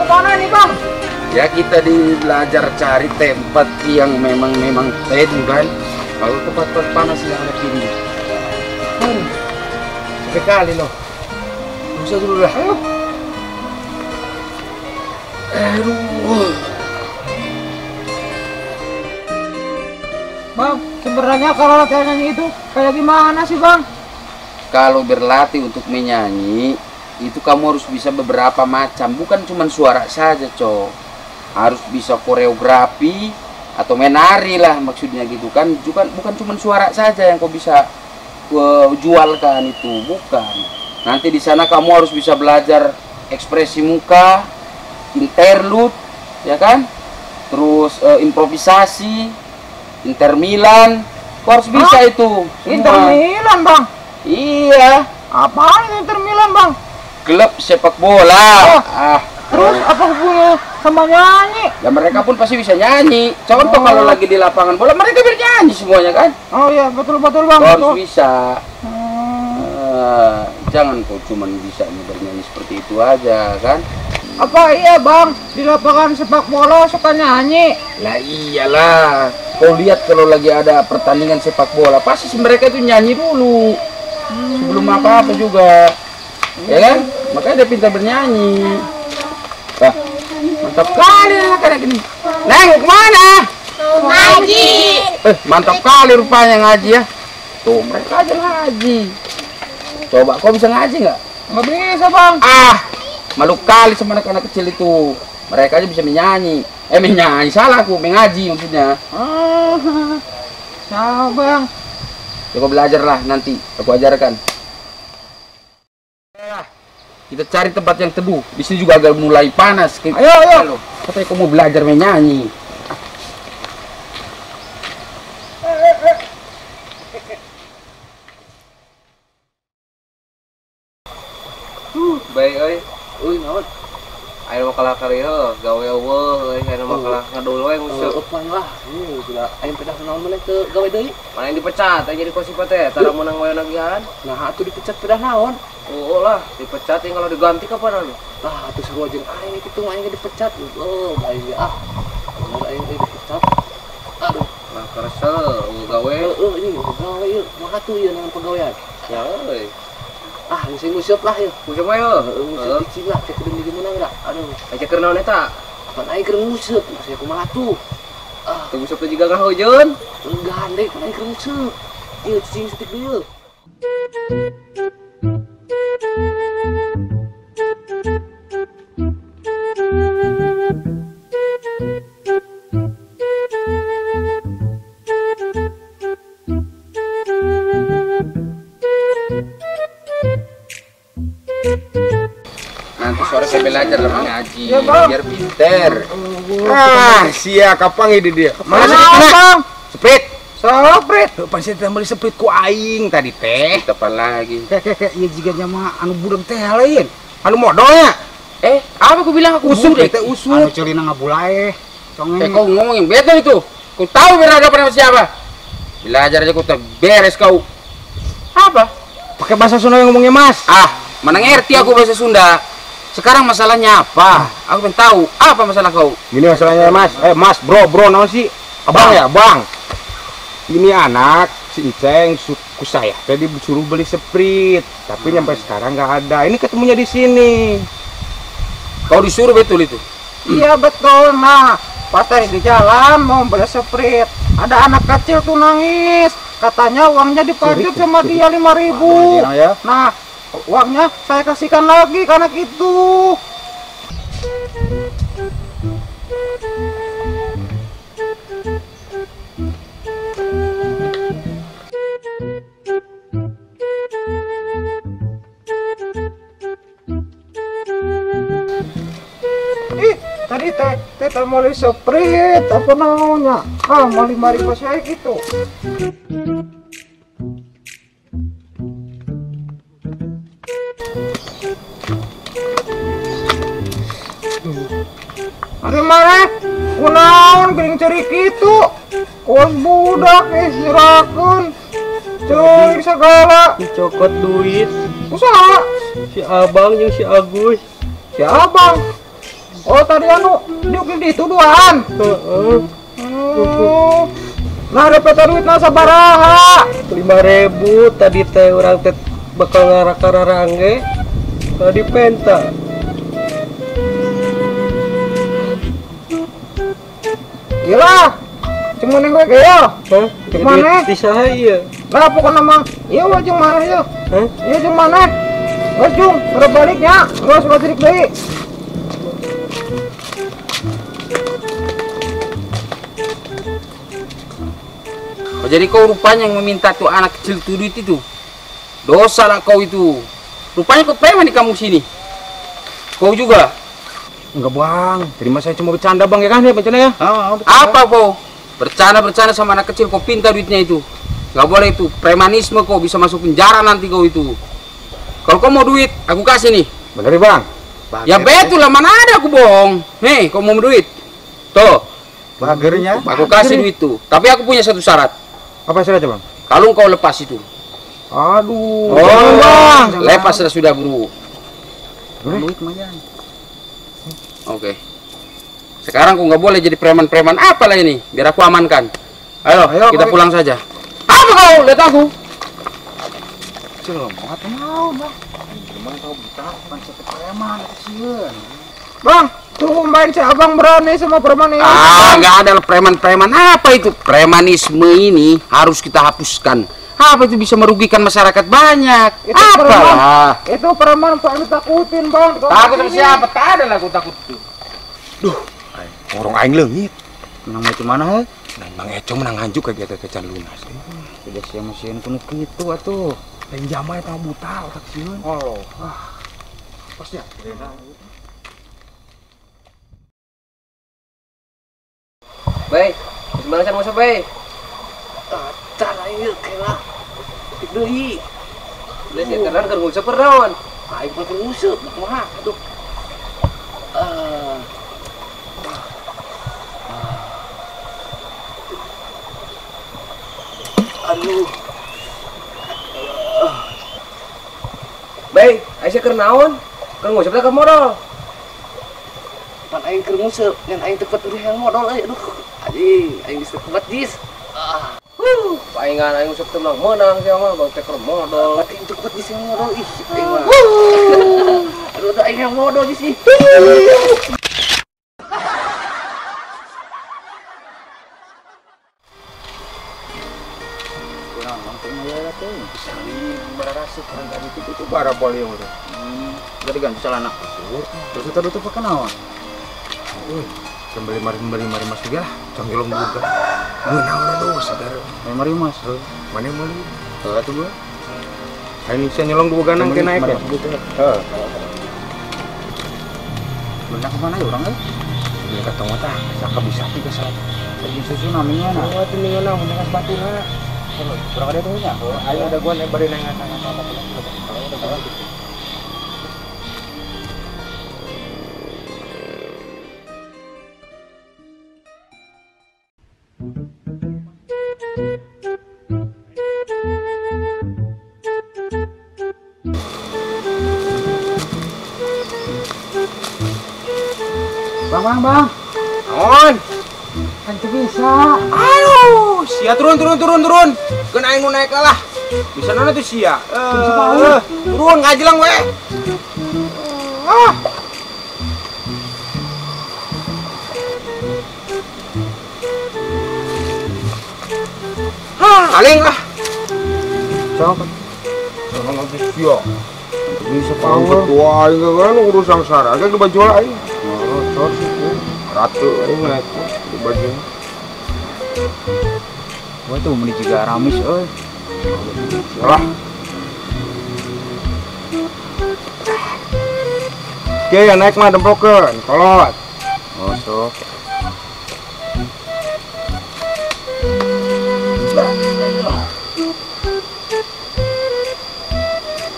mana nih, Bang? Ya kita di belajar cari tempat yang memang teduh kan. Kalau tempat-tempat panas yang ada kini. Capek kali loh. Usah dulu lah. Ayo. Aduh. Bang, sebenarnya kalau latihan nyanyi itu kayak gimana sih, Bang? Kalau berlatih untuk menyanyi itu kamu harus bisa beberapa macam, bukan cuma suara saja, Cok. Harus bisa koreografi atau menari lah maksudnya gitu kan. Bukan cuma suara saja yang kau bisa jualkan itu, bukan. Nanti di sana kamu harus bisa belajar ekspresi muka, interlude, ya kan? Terus improvisasi, Inter Milan, kau harus bisa itu. Semua. Inter Milan, Bang? Iya. Apaan Inter Milan, Bang? Klub sepak bola. Oh. Terus apa hubungannya sama nyanyi? Ya mereka pun pasti bisa nyanyi. Contoh kalau lagi di lapangan bola mereka bernyanyi semuanya kan? Oh iya, betul-betul Bang. Kau harus bisa. Jangan kau cuma bisa bernyanyi seperti itu aja kan? Apa iya Bang, di lapangan sepak bola suka nyanyi? Lah iyalah. Kau lihat kalau lagi ada pertandingan sepak bola pasti mereka itu nyanyi dulu. Sebelum apa-apa juga. Ya kan? Makanya dia pintar bernyanyi. Wah, mantap kali anak-anak ini. Neng, kemana? Ngaji. Mantap kali rupanya ngaji ya. Tuh, mereka aja ngaji. Coba, kau bisa ngaji nggak? Nggak bisa, Bang. Ah, malu kali sama anak-anak kecil itu. Mereka aja bisa menyanyi. Menyanyi, salah aku, mengaji maksudnya. Nah, Bang. Coba belajar lah nanti, aku ajarkan. Kita cari tempat yang teduh. Di sini juga agak mulai panas. Ayo, ayo. Katanya kau mau belajar menyanyi. Baik, oi. Uy, naon? Ayo mau kalah karya, gawe eueuh, euy, ayo mau kalah ngadul we nguseup. Eueuh lah. Gila, aing pedah naon maneh teu gawe deui? Mana yang dipecat, aing jadi kosipa teh, tara meunang wae nagihan. Nah, atuh dipecat pedah naon? Oh lah, dipecat yang kalau diganti kapan anu? Lah, atuh sarua jeung aing kitu aing dipecat. Oh, aing ah. Bener aing dipecat. Aduh, nah kesel gawe. Heeh, ini gawe ieu. Maka tuh ieu naon pagawean. Ya euy. Ah, geus nguseup lah ieu. Nguseup we heuh. Nguseup cicing lah, cek deui di meunang da. Aduh, aja keur naon eta? Pan aing keur nguseup, masih kumaha tuh? Ah, teu nguseup teh jiga ngahujeun. Enggak, pan aing keur nguseup. Ieu cicing setik deui. Nanti sore saya belajar lah mengaji, ya, biar pinter. Ah, sia kapan ini dia? Mana Bang? Seprit. Seprit. Pasti teh beli seprit ku aing tadi teh. Tepan lagi. Kayak ieu jiga mah anu budak teh lain. Anu modolnya. Apa aku bilang aku usum budek? Teh usum. Anu celina ngabulae. Congeng. Kau ngomong yang betul itu. Kau tahu berhadapan sama siapa? Belajar aja kau tak beres kau. Apa? Pakai bahasa Sunda yang ngomongnya, Mas. Ah, mana ngerti aku bahasa Sunda. Sekarang masalahnya apa? Aku pengen tahu apa masalah kau. Gini masalahnya, Mas. Mas, bro, naon sih? Abang ya, Bang. Ini anak si Iceng ku saya tadi disuruh beli Sprite, tapi nyampe sekarang nggak ada. Ini ketemunya di sini. Kau disuruh betul itu? Iya betul. Nah, pas tadi di jalan mau beli Sprite, ada anak kecil tuh nangis. Katanya uangnya dipajak sama dia 5.000. Ya. Nah, uangnya saya kasihkan lagi ke anak itu. Ih, tadi teh mau beli Sprite apa namanya? Ah, mau 5.000 saya gitu. Ari mana? Kunaon geuning ceurik kitu? Kos budak istirahatkeun. Ceurik segala. Dicokot duit. Usaha. Si Abang jeung si Agus. Si Abang. Oh, tadi anu diuk di itu duaan. Heeh. Nah, dapat duitna sabaraha? 5.000 tadi teh urang teh bakal ngarak-kararangge. Tadi penta. Gila. Cuma neng gue ya. Hah? Cuma maneh? Di saha ieu? Lah pokona mah ieu we jeung maneh ieu. Hah? Ieu jeung maneh. Geus jung, udah baliknya. Geus balik deui. Oh, jadi kau rupanya yang meminta tuh anak kecil tuh duit itu. Dosa lah kau itu. Rupanya kau preman di kampung sini. Kau juga? Enggak bang, terima saya cuma bercanda bang ya kan ya bercanda ya. Oh, bercanda. Apa kau? Bercanda-bercanda sama anak kecil kau pinta duitnya itu. Nggak boleh itu, premanisme kau bisa masuk penjara nanti kau itu. Kalau kau mau duit, aku kasih nih. Bener ya bang? Ya betul lah, mana ada aku bohong. Nih, kau mau duit? Tuh. Bagernya. Aku kasih duit tuh. Tapi aku punya satu syarat. Apa syaratnya bang? Kalau kau lepas itu. Aduh. Oh, bang. Lepas sudah bro. Duit lumayan. Oke. Sekarang aku nggak boleh jadi preman-preman apalah ini, biar aku amankan. Ayo, ayo kita pulang saja. Apa kau? Lihat aku. Celomot mau, Bang. Cuman kau buta, bukan satu preman kecil. Bang, tunggu main si abang berani sama preman ini. Ah, nggak ada preman-preman apa itu? Premanisme ini harus kita hapuskan. Apa itu bisa merugikan masyarakat banyak? Itu apa? Preman, itu preman paling takutin bang. Takut sama siapa? Tak ada lah aku takut itu. Duh, orang aing leungit. Menang macam mana he? Nah, Bang Eco menang hanjuk kayak gitu kecan lunas. Udah siang sieun kuno kitu atuh. Lain jama eta buta otak sieun. Oh. Ah. Pasti ya. Baik, gimana can ngusap bae? Tacan aing kela. Tik deui. Geus ya tenan keur ngusap naon? Aing mah keur nguseup kumaha aduh. Aduh. Bae, aing keur naon? Keur nguseup teh keur modal. Pan aing keur nguseup, ngan aing teu kuat yang modal euy aduh. Anjing, aing geus teu kuat jis. Paingan aing nguseup teu menang sia mah bang teh keur modal. Aing teu kuat jis yang modal ih aing mah. Aduh, aing yang modal jis ih. Itu bara boleh udah. Jadi ganti celana. Terus itu tuh pakai naon? Woi, kembali mari mas juga lah. Canggelong juga. Ngeunah aduh sadar. Mari mas. Mana meuli? Heeh tuh gua. Aing bisa nyelong dua ganang ke naik ya. Heeh. Beunang kemana ya urang euy? Dia ketemu tah, saka bisa tiga salah. Lagi susu namanya nah. Oh, teu ngeunah mun batuna. Kurang ada tuh nya. Ayo ada gua bari nang apa. Bang, bang. On. Kan tuh bisa. Aduh, sia turun. Keun aing nu naik lah. Bisa nana tuh sia. Turun ngajelang we. Ah. Hah, aling lah. Sok. Jangan lagi sia. Bisa power. Ketua aing kan urus sangsara ge baju aing. Ratu aing naik di baju. Wah tuh meni juga ramis euy. Salah. Oke, yang naik mah demplokeun, kolot. Oh, sok.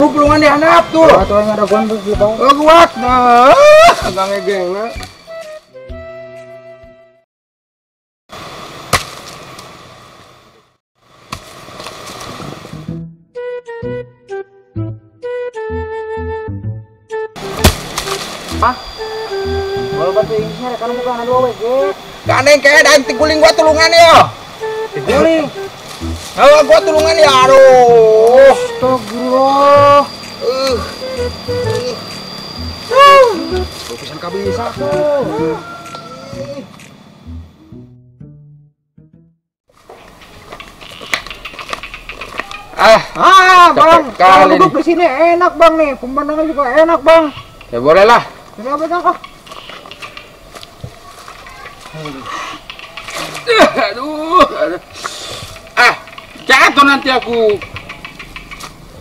Tuh pelungan dihandap tuh. Oh, tuh yang ada gua tuh di bawah. Oh, kuat. Nah, agak ngegeng nah. Hah? Kalau batu Inggrisnya rekan bukan ada dua WG. Gandeng kayak dan tiguling gua tulungan yo. Tiguling. Oh, gua tulungan ya, aduh. Astagfirullah. Lukisan kabisa tuh. Bang, kalau duduk di sini enak bang nih, pemandangan juga enak bang. Ya boleh lah. Kenapa bang? Aduh, aduh. Jatuh nanti aku.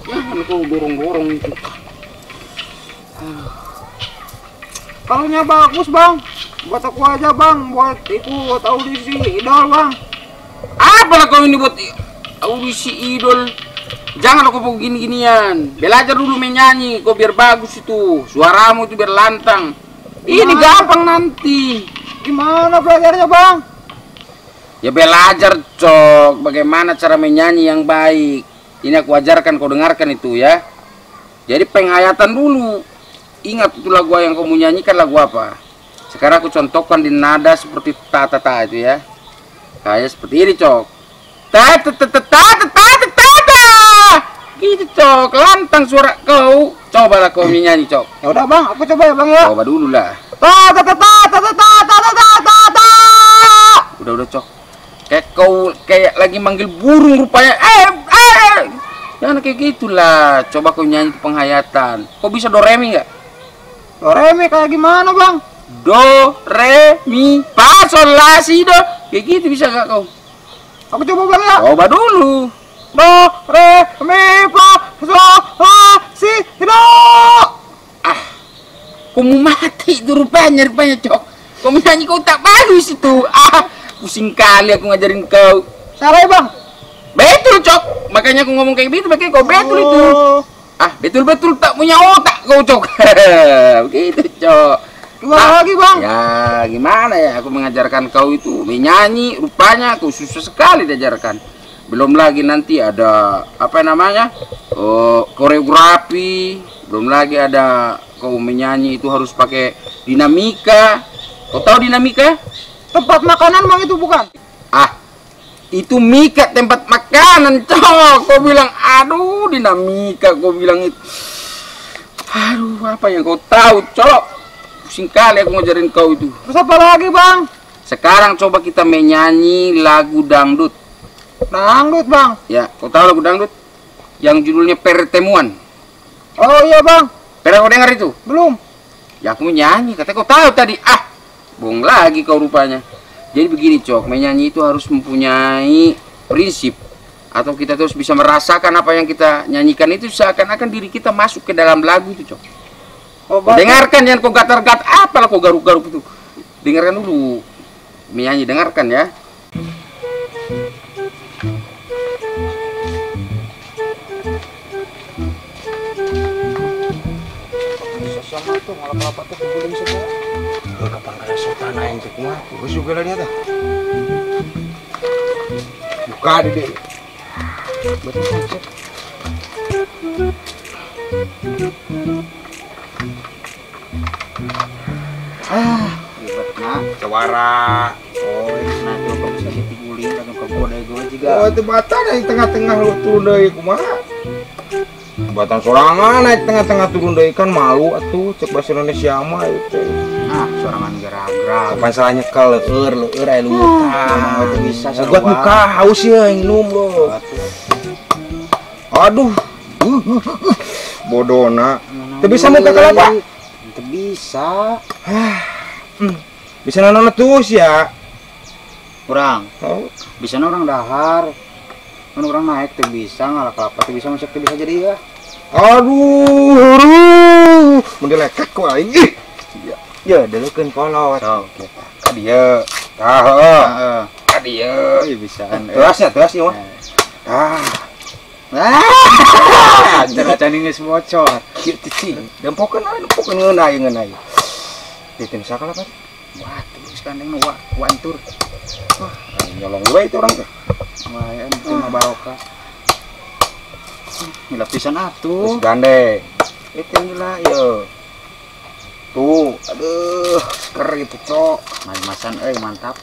Jangan kau dorong-dorong itu. Kalaunya bagus bang, buat aku aja bang, buat ikut audisi idol bang. Apalah kau ini buat audisi idol? Jangan aku begini-ginian. Belajar dulu menyanyi, kau biar bagus itu. Suaramu itu biar lantang. Ini gampang nanti. Gimana belajarnya bang? Ya belajar cok, bagaimana cara menyanyi yang baik. Ini aku ajarkan, kau dengarkan itu ya. Jadi penghayatan dulu. Ingat itu lagu yang kau mau nyanyikan lagu apa. Sekarang aku contohkan di nada seperti ta ta ta itu ya. Kayak seperti ini cok. Ta ta ta ta ta ta ta ta ta. Gitu cok, lantang suara kau. Cobalah kau menyanyi cok. Ya udah bang, aku coba ya bang ya. Coba dulu lah. Ta ta ta ta ta ta ta ta ta ta. Udah cok. Kayak kau kayak lagi manggil burung rupanya. Jangan kayak gitulah. Coba kau nyanyi penghayatan. Kau bisa do re mi nggak? Do re mi kayak gimana bang? Do re mi fa sol la si do. Kayak gitu bisa nggak kau? Aku coba bang ya. Coba dulu. Do re mi fa sol la si do. Kau mau mati itu rupanya cok. Kau menyanyi kau tak bagus itu. Pusing kali aku ngajarin kau. Salah bang. Betul cok. Makanya aku ngomong kayak gitu, makanya kau betul itu. Betul-betul tak punya otak kau cok. Begitu cok. Gimana lagi bang? Ya gimana ya, aku mengajarkan kau itu menyanyi, rupanya aku susah sekali diajarkan. Belum lagi nanti ada apa namanya koreografi. Belum lagi ada kau menyanyi itu harus pakai dinamika. Kau tahu dinamika? Tempat makanan bang itu bukan? Itu mika tempat makanan cok. Kau bilang aduh dinamika, kau bilang itu. Aduh, apa yang kau tahu cok? Pusing kali aku ngajarin kau itu. Terus apa lagi bang? Sekarang coba kita menyanyi lagu dangdut. Dangdut bang? Ya, kau tahu lagu dangdut? Yang judulnya Pertemuan. Oh iya bang. Pernah kau dengar itu? Belum. Ya aku menyanyi, katanya kau tahu tadi. Bohong lagi kau rupanya. Jadi begini cok, menyanyi itu harus mempunyai prinsip. Atau kita terus bisa merasakan apa yang kita nyanyikan itu seakan-akan diri kita masuk ke dalam lagu itu cok. Oh, dengarkan, jangan kau gatar-gatar, apalah kau garuk-garuk itu. Dengarkan dulu. Menyanyi, dengarkan ya. Sama tuh malah kelapa tuh guling semua. Kapan kaya sultan aing teh kumaha? Geus juga lah dia teh. Buka dede. Betul cek. Hebat nah. Suara. Oh, nah tuh kamu bisa diguling kan ke gua deui gua juga. Oh, itu batan naik tengah-tengah lu turun deui kumaha? Batan sorangan naik tengah-tengah turun deui kan malu atuh cek bahasa Indonesia mah itu. Sorangan gerak-gerak. Kapan salah nyekel leur leur aya lumutan. Teu bisa buat muka haus ya minum lo. Aduh. Bodona. Teu bisa muka kelapa? Teu bisa. Bisa nanono terus ya. Kurang. Bisa orang dahar. Kan orang naik teu bisa ngalah kelapa teu bisa masuk teu bisa jadi ya. Aduh. Mun dilekek ku aing. Ih. Ya, deleukeun kolot. Sok kita. Ka dieu. Tah heeh. Ka dieu. Ieu bisaan. Teras nya, teras ieu mah. Tah. Acan geus bocor. Kieu cicing. Dempokeun aya, dempokeun ngeunah ieu ngeunah ieu. Teu bisa kalapa. Wah, terus kandeng nu wantur. Wah, nyolong we itu orang teh. Wah, ya mah barokah. Gila pisan atuh. Geus gandeng. Itu gila ieu. Tuh, aduh, seger itu, Cok. Main-masan euy, mantap.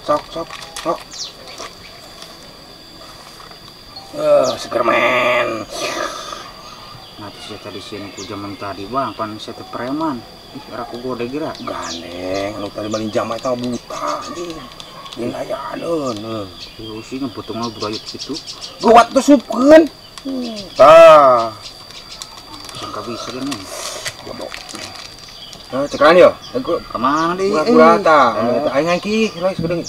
Sok, sok, sok. Seger men. Nah, saya tadi sini ku zaman tadi bang, pan saya teh preman. Ih, era ku gode geura. Gandeng, anu tadi balik jam eta buta anjing. Jeung ayaneun. Ieu sih ngeputung burayut kitu. Geuwat tuh supkeun. Tah. Sangka bisa kan nih. Bodoh. Nah, cekeran yo. Aku ka mana deui? Pura-pura tah. Aing ngangki, heula sakedeung.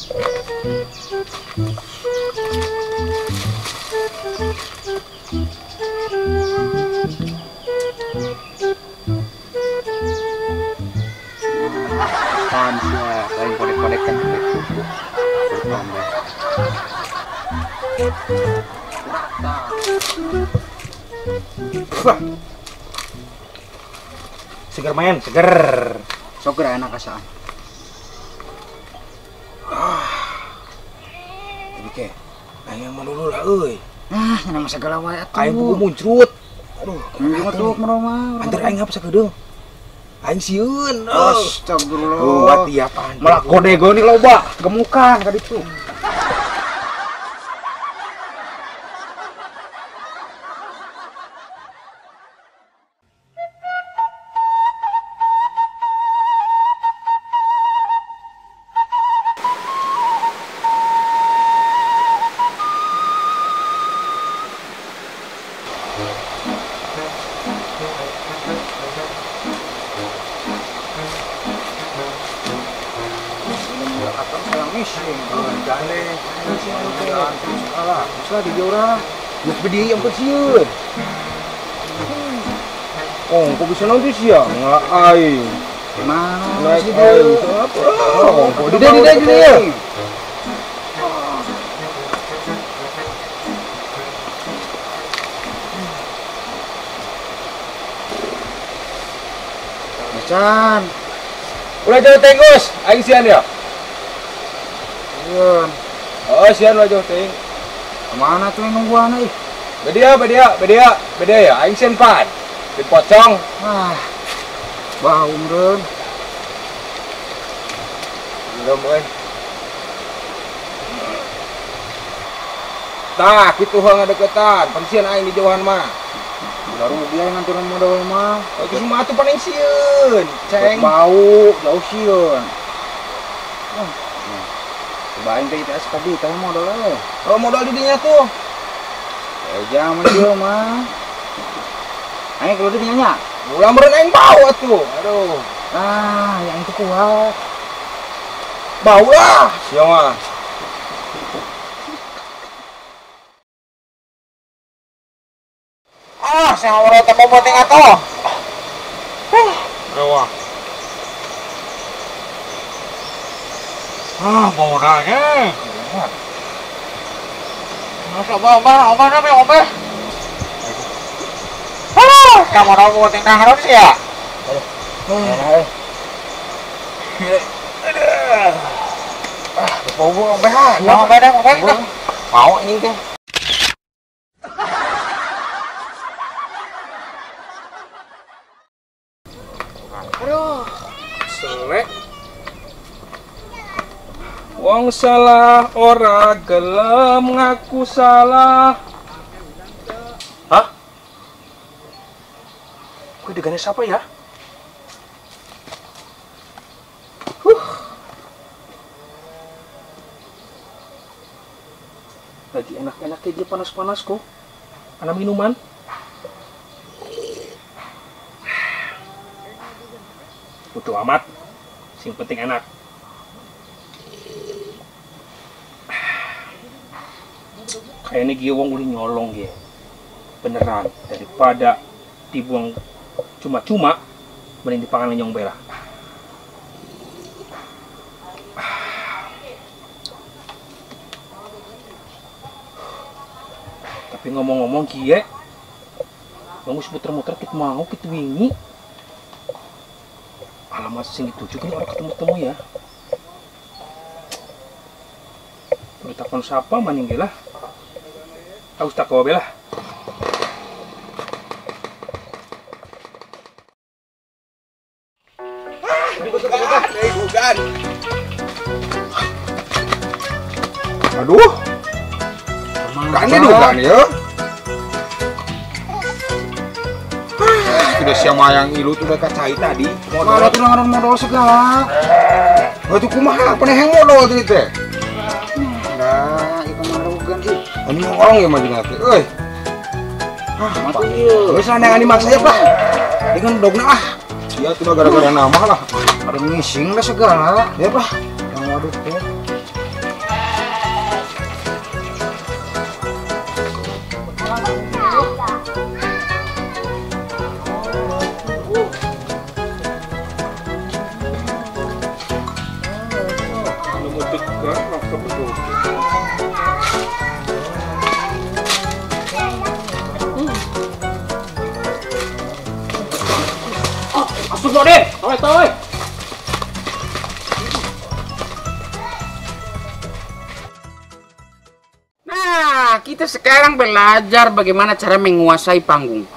Pan sia, lain kodek-kodek kan kuku. Bertambah. Wah. Seger main, seger. Sok geura enak asaan. Tapi ke, aing yang dulu lah euy. Ah, nya mah segala wae atuh. Aing buku muncrut. Aduh, munjung tuh mah. Antar aing apa sakedeung? Aing sieun. Astagfirullah. Kuat ya pan. Malah kodego ni loba, gemukan ka ditu. Yang kecil. Oh, kok bisa nanti siang? Nggak aing. Mana sih dia? Oh, kok di. Macan. Ulah jauh tenggus, aing sian ya? Iya. Oh, sian ulah jauh teng. Kemana tuh yang nungguan ih? Beda ya, aing sieun pan. Dipocong. Ah. Bau meureun. Belum euy. Tah, kitu heuh ngadeukeutan, pan sieun aing di jauhan mah. Udah rugi aing nganturan modal mah. Oh, itu semua atuh pan aing sieun, ceng. Bau, jauh sieun. Coba aing teh ITS tadi, teh modal euy. Oh, modal di dinya tuh. Jangan dia mah. Aing kalau dia nyanyi. Ulah meureun aing bau atuh. Aduh. Ah, yang itu kuat. Bau lah, sia mah. Ah, saya ngomong teh boboting atuh. Dewa. Ah, bau nanya. Masa omah nabi omah. Ah, kamu mau boting nang sih ya? Aduh. Ah, bau omah. Mau omah dah, omah. Mau ini teh. Aduh, selek. Wong salah ora gelem ngaku salah. Hah? Gue degane siapa ya? Lagi enak-enaknya dia panas-panas kok. Ada minuman. Bodo amat. Sing penting enak. Kayaknya dia wong udah nyolong dia. Beneran, daripada dibuang cuma-cuma, mending dipangan nyong bela. Tapi ngomong-ngomong kie, wong wis muter-muter kit mau kit wingi. Alamat sing dituju kan orang ketemu-temu ya. Perlu takon siapa maning lah. Aku tak kau bela. Bukan. Aduh. Kan ini dugaan ya. Sudah siapa yang ilu tuh udah kacai tadi. Modal tuh ngaran modal segala. Batu kumaha peneheng modal tadi teh. Nah, itu mah rugan sih. Ini orang ya maju nanti. Euy. Ah, wis landangan dimaksa ya, Pak. Dengan dogna ah. Ya tuh gara-gara nama lah. Ada ngising lah segala. Ya, Pak. Yang waduh teh. Nah, kita sekarang belajar bagaimana cara menguasai panggung.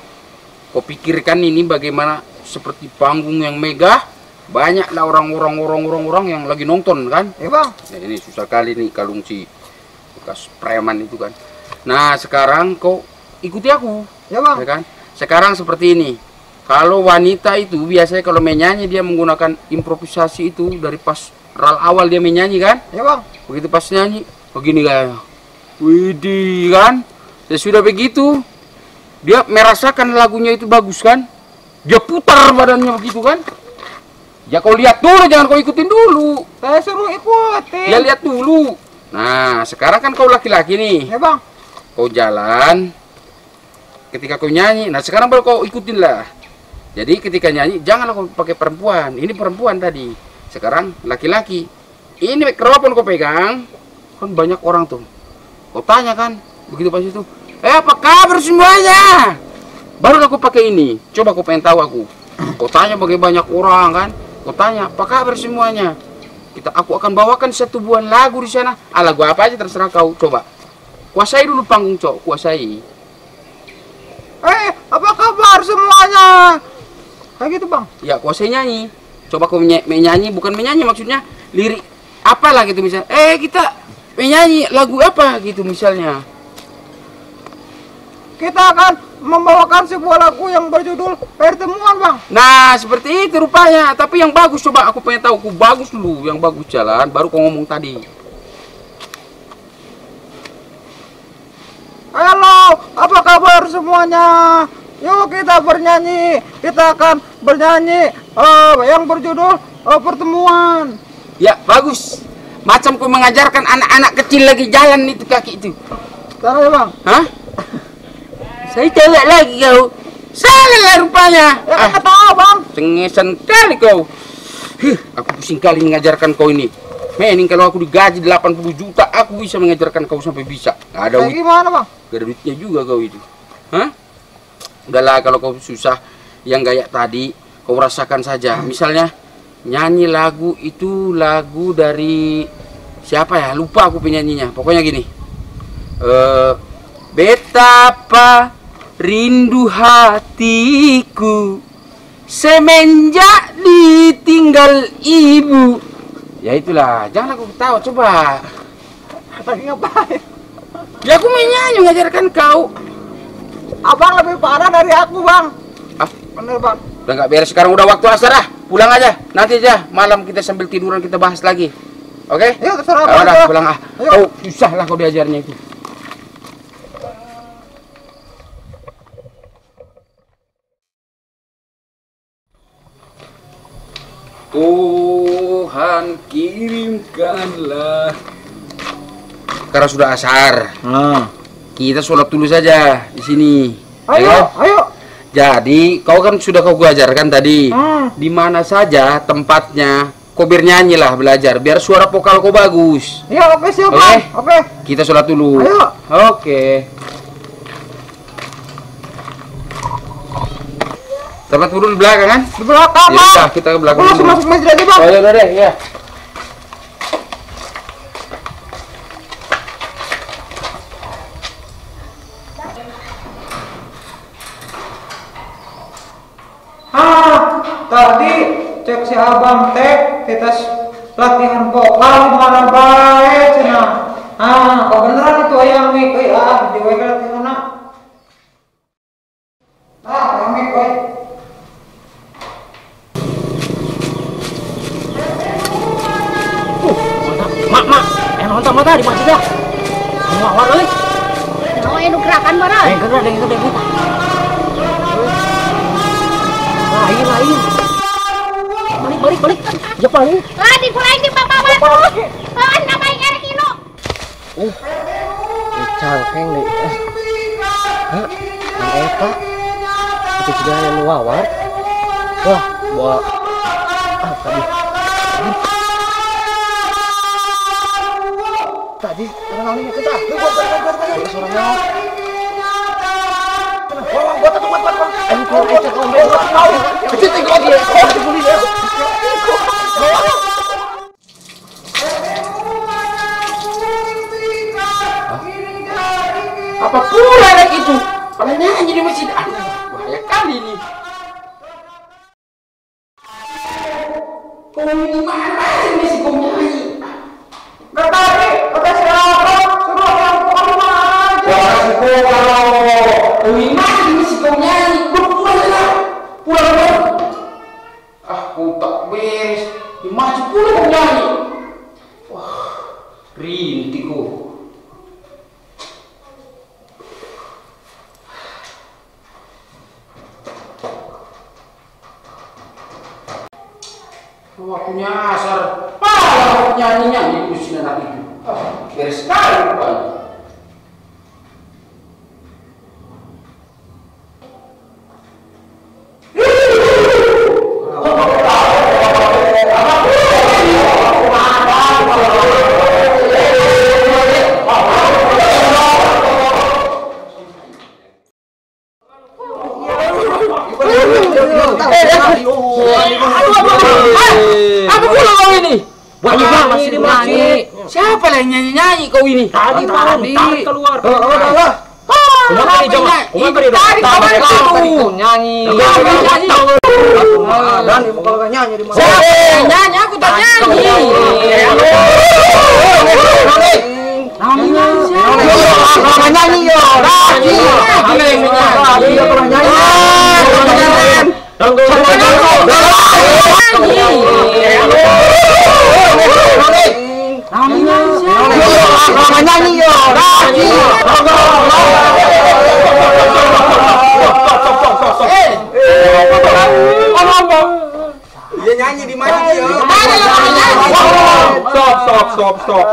Kau pikirkan ini bagaimana seperti panggung yang megah, banyaklah orang-orang yang lagi nonton kan? Iya bang. Nah, ini susah kali nih kalung si bekas preman itu kan. Nah, sekarang kau ikuti aku. Ya bang. Ya kan? Sekarang seperti ini. Kalau wanita itu biasanya kalau menyanyi dia menggunakan improvisasi itu dari pas ral awal dia menyanyi kan? Ya bang. Begitu pas nyanyi begini kayaknya. Widih kan? Sesudah begitu dia merasakan lagunya itu bagus kan? Dia putar badannya begitu kan? Ya kau lihat dulu, jangan kau ikutin dulu. Saya suruh ikutin. Ya lihat dulu. Nah sekarang kan kau laki-laki nih. Ya bang. Kau jalan ketika kau nyanyi. Nah sekarang baru kau ikutin lah. Jadi ketika nyanyi janganlah kau pakai perempuan. Ini perempuan tadi. Sekarang laki-laki. Ini mikrofon kau pegang. Kan banyak orang tuh. Kau tanya kan, begitu pas itu, apa kabar semuanya? Baru aku pakai ini. Coba kau pengen tahu aku. Kau tanya bagi banyak orang kan. Kau tanya, apa kabar semuanya? Aku akan bawakan satu buah lagu di sana. Ah, lagu apa aja terserah kau. Coba. Kuasai dulu panggung, cok. Kuasai. Apa kabar semuanya? Kayak gitu, Bang. Ya, kuasai nyanyi. Coba kau menyanyi, bukan menyanyi maksudnya lirik apalah gitu misalnya. Kita menyanyi lagu apa gitu misalnya. Kita akan membawakan sebuah lagu yang berjudul Pertemuan, Bang. Nah, seperti itu rupanya. Tapi yang bagus coba aku pengen tahu. Aku bagus dulu, yang bagus jalan baru kau ngomong tadi. Halo, apa kabar semuanya? Yuk kita bernyanyi. Kita akan bernyanyi yang berjudul Pertemuan. Ya, bagus. Macam kau mengajarkan anak-anak kecil lagi jalan itu kaki itu. Salah ya, Bang? Hah? Saya coba lagi kau. Salah lah rupanya. Ya, tahu, Bang. Cengesan kali kau. Huh, aku pusing kali mengajarkan kau ini. Mening kalau aku digaji 80 juta, aku bisa mengajarkan kau sampai bisa. Gak ada duit. Gimana, Bang? Gak ada duitnya juga kau itu. Hah? Udahlah kalau kau susah yang kayak tadi, kau rasakan saja. Misalnya nyanyi lagu itu lagu dari siapa ya? Lupa aku penyanyinya. Pokoknya gini. Betapa rindu hatiku semenjak ditinggal ibu. Ya itulah, jangan aku ketawa coba. Lagi ngapain? Ya aku menyanyi mengajarkan kau. Abang lebih parah dari aku, Bang. Ah, bener, Bang. Udah nggak beres sekarang, udah waktu asar ah. Pulang aja, nanti aja malam kita sambil tiduran kita bahas lagi. Oke? Yuk, terserah Abang. Udah, pulang ah. Oh, susah lah kau diajarnya itu. Tuhan kirimkanlah. Karena sudah asar. Kita sholat dulu saja di sini. Ayo, ayo. Jadi kau kan sudah kau ajarkan tadi. Di mana saja tempatnya kau bernyanyi lah, belajar biar suara vokal kau bagus. Iya, oke siap. Oke. Oke. Kita sholat dulu. Ayo. Oke. Tempat wudhu di belakang kan? Di belakang, Bang. Ya, kita ke belakang. Langsung masuk masjid aja, Bang. Oh, ya udah deh, ya. Ah, tadi cek si abang teh kita latihan vokal di mana bae cenah. Ah, kok beneran itu ayang mik euy ah di we latihanna. Ah, ayang mik euy. Mak, mak, nonton mata di masjid dah. Mau awal euy. Naon anu gerakan barang? Gerak, deng. Lain, lain. Balik, balik, balik. Ya paling. Ah, di pulang di bapak batu. Ah, nama aing kilo. Cangkeng deh. Hah? Yang eta. Itu sudah yang wawar. Wah, bawa ah tadi. Tadi orang lain kita. Buat suara nyawa. Buat buat buat. Apa pula anak itu? Pada nyanyi di masjid. Aduh, bahaya kali ini. Kau ini mana sih masih kau nyanyi? Gak tadi, kata siapa? Suruh yang kau mana aja. Kau ini mana masih kau nyanyi? Kau pulang lah, pulang lah. Ah, kau tak beres. Di masjid pula kau nyanyi. Wah, rintih kau. Aku nyasar, pala nyanyi-nyanyi di anak itu. Ah, beres sekali rupanya. Apa pula kau ini? Masih nyanyi. Siapa yang nyanyi-nyanyi kau ini? Tadi tadi keluar. Oh, Kumang tadi kawan nyanyi. Dan ibu kalau nyanyi di mana? Siapa yang nyanyi? Aku tak nyanyi. Namanya siapa? Nyanyi yo. Dia nyanyi di masjid. Stop, stop.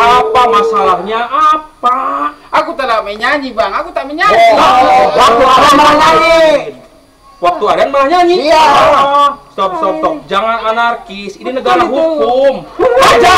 Apa masalahnya? Apa? Aku tak menyanyi, Bang. Aku tak menyanyi. Waktu ada malah nyanyi. Waktu ada malah nyanyi. Iya. Stop, stop, stop. Jangan anarkis. Ini negara hukum. Aja.